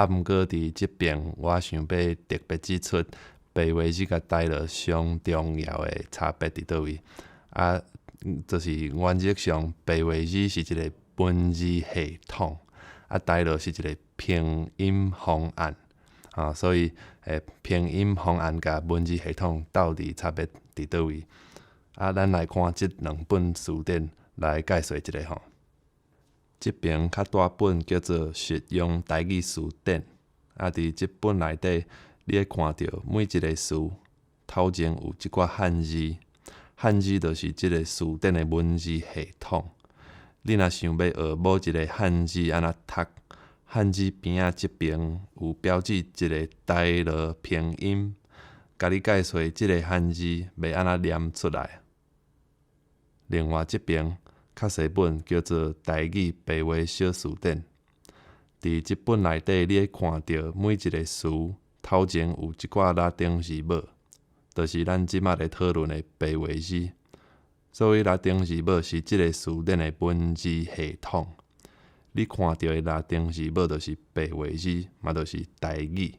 啊，毋過佇這爿，我想欲特別指出白話字佮台樂上重要的差別佇佗位。啊，就是原則上白話字是一个文字系統，啊，台樂是一个拼音方案。啊，所以拼音方案佮文字系統到底差別佇佗位？啊，咱來看這兩本辭典來解說一下吼。這爿較大本叫做《實用台語辭典》，啊，佇這本內底，你會看著每一个詞頭前有這寡漢字，漢字就是這个辭典的文字系統。你若想欲學某一个漢字按怎讀，漢字邊仔這爿有標記一个台樂拼音，共你解說這个漢字欲按怎念出來。另外這爿較細本叫做《台語白話小辭典》，佇這本內底，你會看著每一个詞頭前有一寡拉丁字母，就是咱這馬咧討論的白話字。所以拉丁字母是這个辭典的文字系統。你看著的拉丁字母就是白話字，嘛就是台語。